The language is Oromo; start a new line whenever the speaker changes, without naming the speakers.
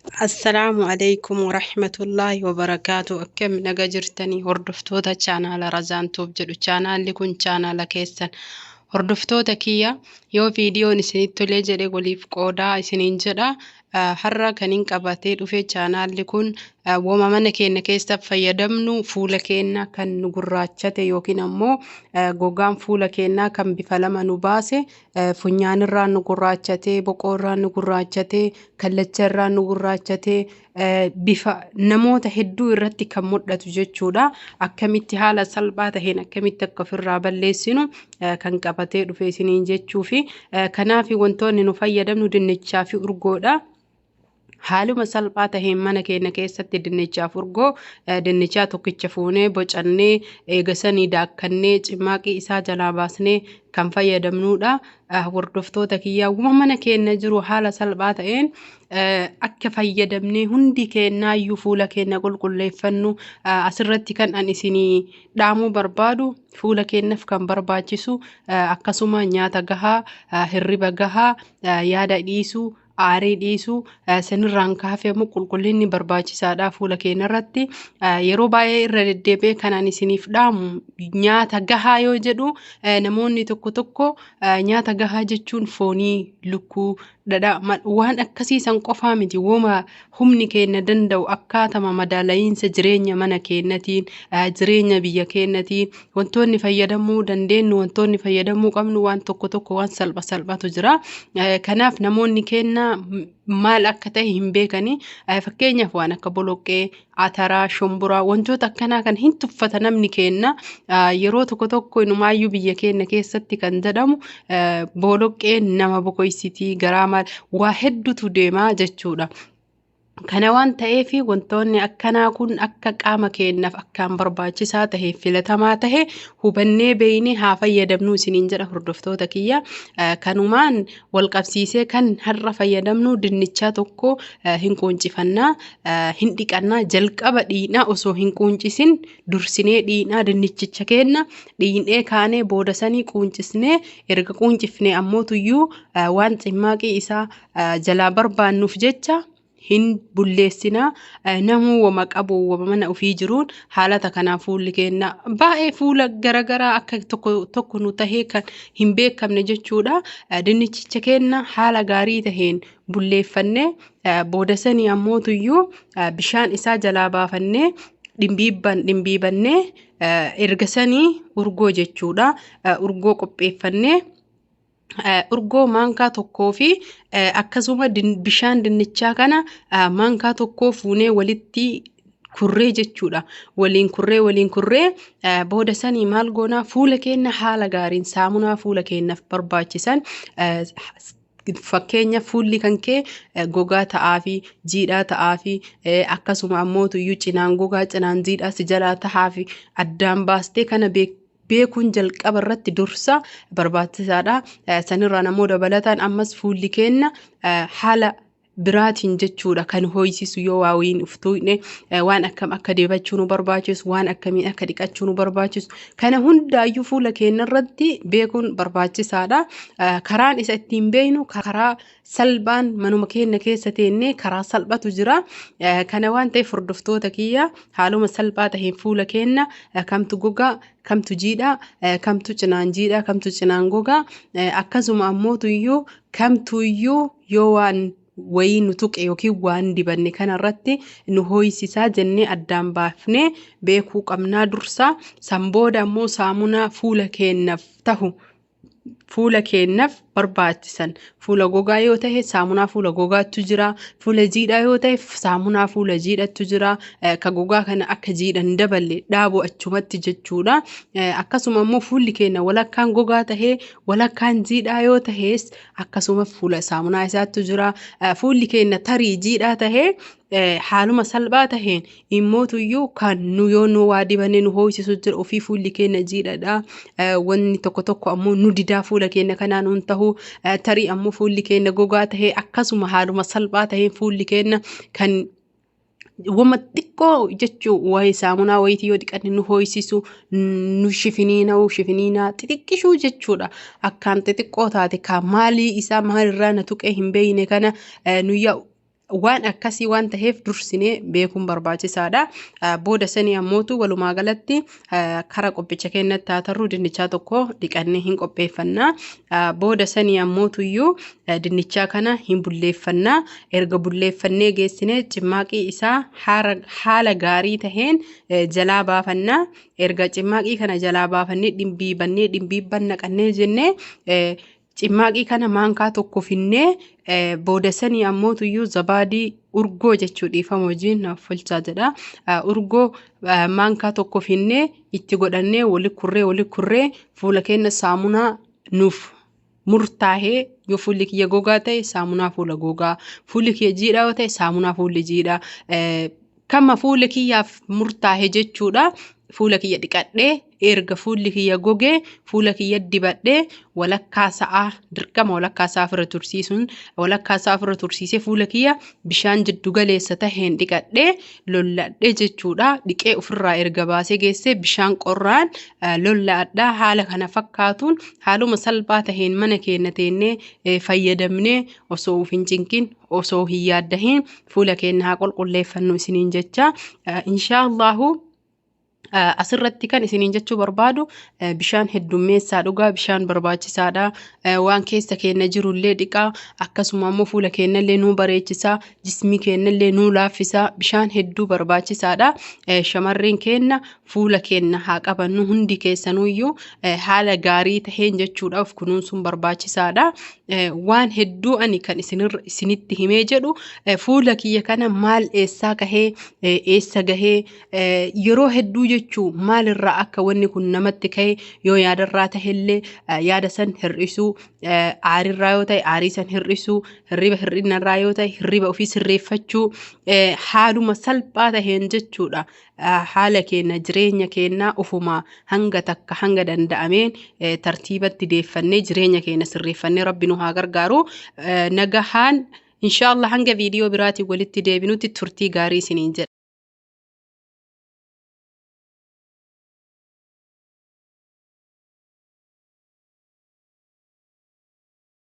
Assalaamu alaikum warahmatullaahi wabarakaatu. Akkam naga jirtanii, hordoftoota chaanaala Razaan Tuub jedhu? Chaanaalli kun chaanaala keessan. Hordoftoota kiyya, yoo viidiyoon isinitti tolee jedhe waliif qoodaa isiniin jedha. Har'a kan hin qabatee dhufe chaanaalli kun woma mana keenya keessa fayyadamnu, fuula keenya kan nu gurraachate yookiin ammoo gogaan fuula keenyaa kan bifa lama nu baase, funyaanirraa nu gurraachatee, boqoorraa nu gurraachatee, kallacharraa nu gurraachatee, bifa namoota hedduu irratti kan mul'atu jechuudha. Akkamitti haala salphaa taheen akkamitti akka ofirraa balleessinu kan qabatee dhufe isiniin jechuu fi kanaaf wantoonni nu fayyadamnu dinnichaa fi urgoodha. Haaluma salphaa taheen mana keenya keessatti dinnichaaf urgoo, dinnichaa tokkicha fuunee bocannee, eegasanii daakkannee, cimaaqii isaa jalaa baasnee kan fayyadamnudha. Hordoftoota kiyyaa, wuma mana keenya jiru haala salphaa ta'een akka fayyadamnee hundi keenyaayyuu fuula keenya qulqulleeffannu. Asirratti kan an isinii dhaamuu barbaadu, fuula keenyaaf kan barbaachisu akkasuma nyaata gahaa, hirriba gahaa, yaada dhiisuu, aarii dhiisuu, sanirraan kaafeemu qulqullinni barbaachisaadha fuula keenya irratti. Yeroo baay'ee irra deddeebi'ee kan ani isiniif dhaamu, nyaata gahaa yoo jedhu, namoonni tokko tokko nyaata gahaa jechuun foonii lukkuu, dhadhaa, waan akkasiisan qofaa miti. Woma humni keenya danda'u, akkaatama madaala'iinsa jireenya mana keenyatiin, jireenya biyya keenyatiin, wantoonni fayyadamuu dandeenyu, wantoonni fayyadamuu qabnu waan tokko tokko waan salpha salphatu jira. Kanaaf namoonni keenya maal akka ta'e hin beekani. Fakkeenyaaf waan akka boloqqee, ataraa, shumburaa, wantoota akkanaa kan hin tuffata namni keenya. Yeroo tokko tokko inumaayyuu biyya keenya keessatti kan jedhamu boloqqeen nama bokoysitii, garaa maal waa hedduutu deemaa jechuudha. Kana waan ta'eef wantoonni akkanaa kun akka qaama keenyaaf akkaan barbaachisaa ta'e, filatamaa ta'e hubannee beeynee haa fayyadamnu isiniin jedha, hordoftoota kiyya. Kanumaan wal qabsiisee kan har'a fayyadamnu, dinnichaa tokko hin quuncifannaa, hin dhiqannaa. Jalqaba dhiinaa, osoo hin quuncisin dursinee dhiinaa. Dinnichicha keenna dhiinee kaanee booda sanii quuncisnee, erga quuncifnee ammoo tuyyuu waan cimmaaqii isaa jalaa barbaannuuf jecha hin bulleessinaa. Namuu wama qabu, wama mana ofii jiruun haalata kanaan fuulli keenya baay'ee fuula garagaraa akka tokko tokko nu tahee kan hin beekamne jechuudha. Dinnichicha keenya haala gaarii taheen bulleeffannee, booda sanii ammoo tuyyuu bishaan isaa jalaa baafannee, dhimbiibban dhimbiibannee, erga sanii urgoo jechuudha. Urgoo qopheeffannee, urgoo maankaa tokkoo fi akkasuma bishaan dinnichaa kana maankaa tokkoo fuunee walitti kurree jechuudha. Waliin kurree, waliin kurree, booda sanii maal goonaa? Fuula keenya haala gaariin saamunaa fuula keenyaaf barbaachisan, fakkeenya fuulli kan kee gogaa ta'aa fi jiidhaa ta'aa fi akkasuma ammoo tuyyuu cinaan gogaa, cinaan jiidhaa si jalaa ta'aa fi addaan baastee kana beekuun jalqaba irratti dursa barbaachisaadha. Sanirraan ammoo dabalataan ammas fuulli keenya haala biraatiin jechuudha kan ho'isisu, yoo waa wayiin uftuune, waan akkam akka dibachuu nu barbaachisu, waan akkamiin akka dhiqachuu nu barbaachisu, kana hundaayyuu fuula keenya irratti beekuun barbaachisaadha. Karaan isa ittiin beeknu, karaa salphaan manuma keenya keessa teennee karaa salphatu jira. Kana waan ta'eef, hordoftoota kiyya, haaluma salphaa taheen fuula keenya kamtu gogaa, kamtu jiidhaa, kamtu cinaan jiidhaa, kamtu cinaan gogaa, akkasuma ammootuyyuu kamtuyyuu yoo waan wayii nu tuqe yookiin waan dibanne kanarratti nu ho'isisaa jennee addaan baafnee beekuu qabnaa dursa. San booda ammoo saamunaa fuula keenyaaf tahu, fuula keenyaaf barbaachisan, fuula gogaa yoo ta'e saamunaa fuula gogaattu jira, fuula jiidhaa yoo ta'e saamunaa fuula jiidhattu jira, ka gogaa kana akka jiidhan daballe dhaabu achumatti jechuudha. Akkasuma immoo fuulli keenya walakkaan gogaa tahee walakkaan jiidhaa yoo tahes akkasuma fuula saamunaa isaattu jira. Fuulli keenya tarii jiidhaa tahee haaluma salphaa taheen immootuyyuu kan nu yoo nu waa dibanne nu ho'isisu jira. Ofii fuulli keenya jiidhadha, wanni tokko tokko ammoo nu didaa, fuula keenya kanaan hun tahu. Tarii ammoo fuulli keenya gogaa tahee akkasuma haaluma salphaa taheen fuulli keenya kan wama xiqqoo jechuu waa'ee saamunaa wayitii yoo dhiqanne nu ho'isisu, nu shifiniina'u, shifiniinaa xixiqqishuu jechuudha. Akkaan xixiqqoo taate kan maalii isaa maalirraa na tuqee hin beeyne kana nu yaa Waan akkasii waan taheef dursinee beekuun barbaachisaadha. Booda sanii ammootu walumaa galatti kara qophicha keenyatti haa tarru dinnichaa tokko dhiqannee hin qopheeffanna. Booda sanii ammootuyyuu dinnichaa kana hin bulleeffanna. Erga bulleeffannee geessinee cimmaaqii isaa haala gaarii taheen jalaa baafanna. Erga cimmaaqii kana jalaa baafannee dhimbiibannee dhimbiibban naqannee jennee Cimmaaqii kana maankaa tokko finnee booda sanii ammootuyyuu zabaadii urgoo jechuu dhiifama wajjin naaf folchaa jedha. Urgoo maankaa tokko finnee itti godhannee wali kurree wali kurree fuula keenya saamunaa nuuf murtaahee yoo fuulli kiyya gogaa ta'e saamunaa fuula gogaa fuulli kiyya jiidhaa yoo ta'e saamunaa fuulli jiidhaa kama fuula kiyyaaf murtaahe jechuudha. Fuula kiyya dhiqadhee erga fuulli kiyya gogee fuula kiyya dibadhee walakkaa sa'aa dirqama walakkaa sa'aa ofirra tursiisuun walakkaa sa'aa ofirra tursiisee fuula kiyya bishaan jiddu galeessa taheen dhiqadhee lolladhee jechuudha. Dhiqee ofirraa erga baasee geessee bishaan qorraan lolladha. Haala kana fakkaatuun haaluma salphaa taheen mana keenya teennee fayyadamnee osoo of hin cinqin osoo hin yaaddahin fuula keenya haa qulqulleeffannu isiniin jecha. Inshaa Allahu asirratti kan isiniin jechuu barbaadu bishaan heddummeessaa dhugaa bishaan barbaachisaadha. Waan keessa keenya jirullee dhiqaa akkasuma immoo fuula keenyallee nuu bareechisaa jismii keenyallee nuu laaffisaa bishaan hedduu barbaachisaadha. Shamarreen keenya fuula keenya haa qabannu hundi keessanuyyuu haala gaarii taheen jechuudha of kunuunsuun barbaachisaadha. Waan hedduu ani kan isinitti himee jedhu fuula kiyya kana maal eessaa kahee eessa gahee yeroo hedduu jechuu maalirraa akka wanni kun namatti ka'e yoo yaadarraa tahellee yaada san hir'isuu aarirraa yoo ta'e aarii san hir'isuu hirriba hir'inarraa yoo ta'e hirriba ofii sirreeffachuu haaluma salphaa taheen jechuudha. Haala keenya jireenya keenya ofuma hanga takka hanga danda'ameen tartiibatti deeffannee jireenya keenya sirreeffannee rabbi nu haa gargaaru. Nagahaan inshaallah hanga viidiyoo biraatiin walitti deebinutti turtii gaarii isiniin jedha.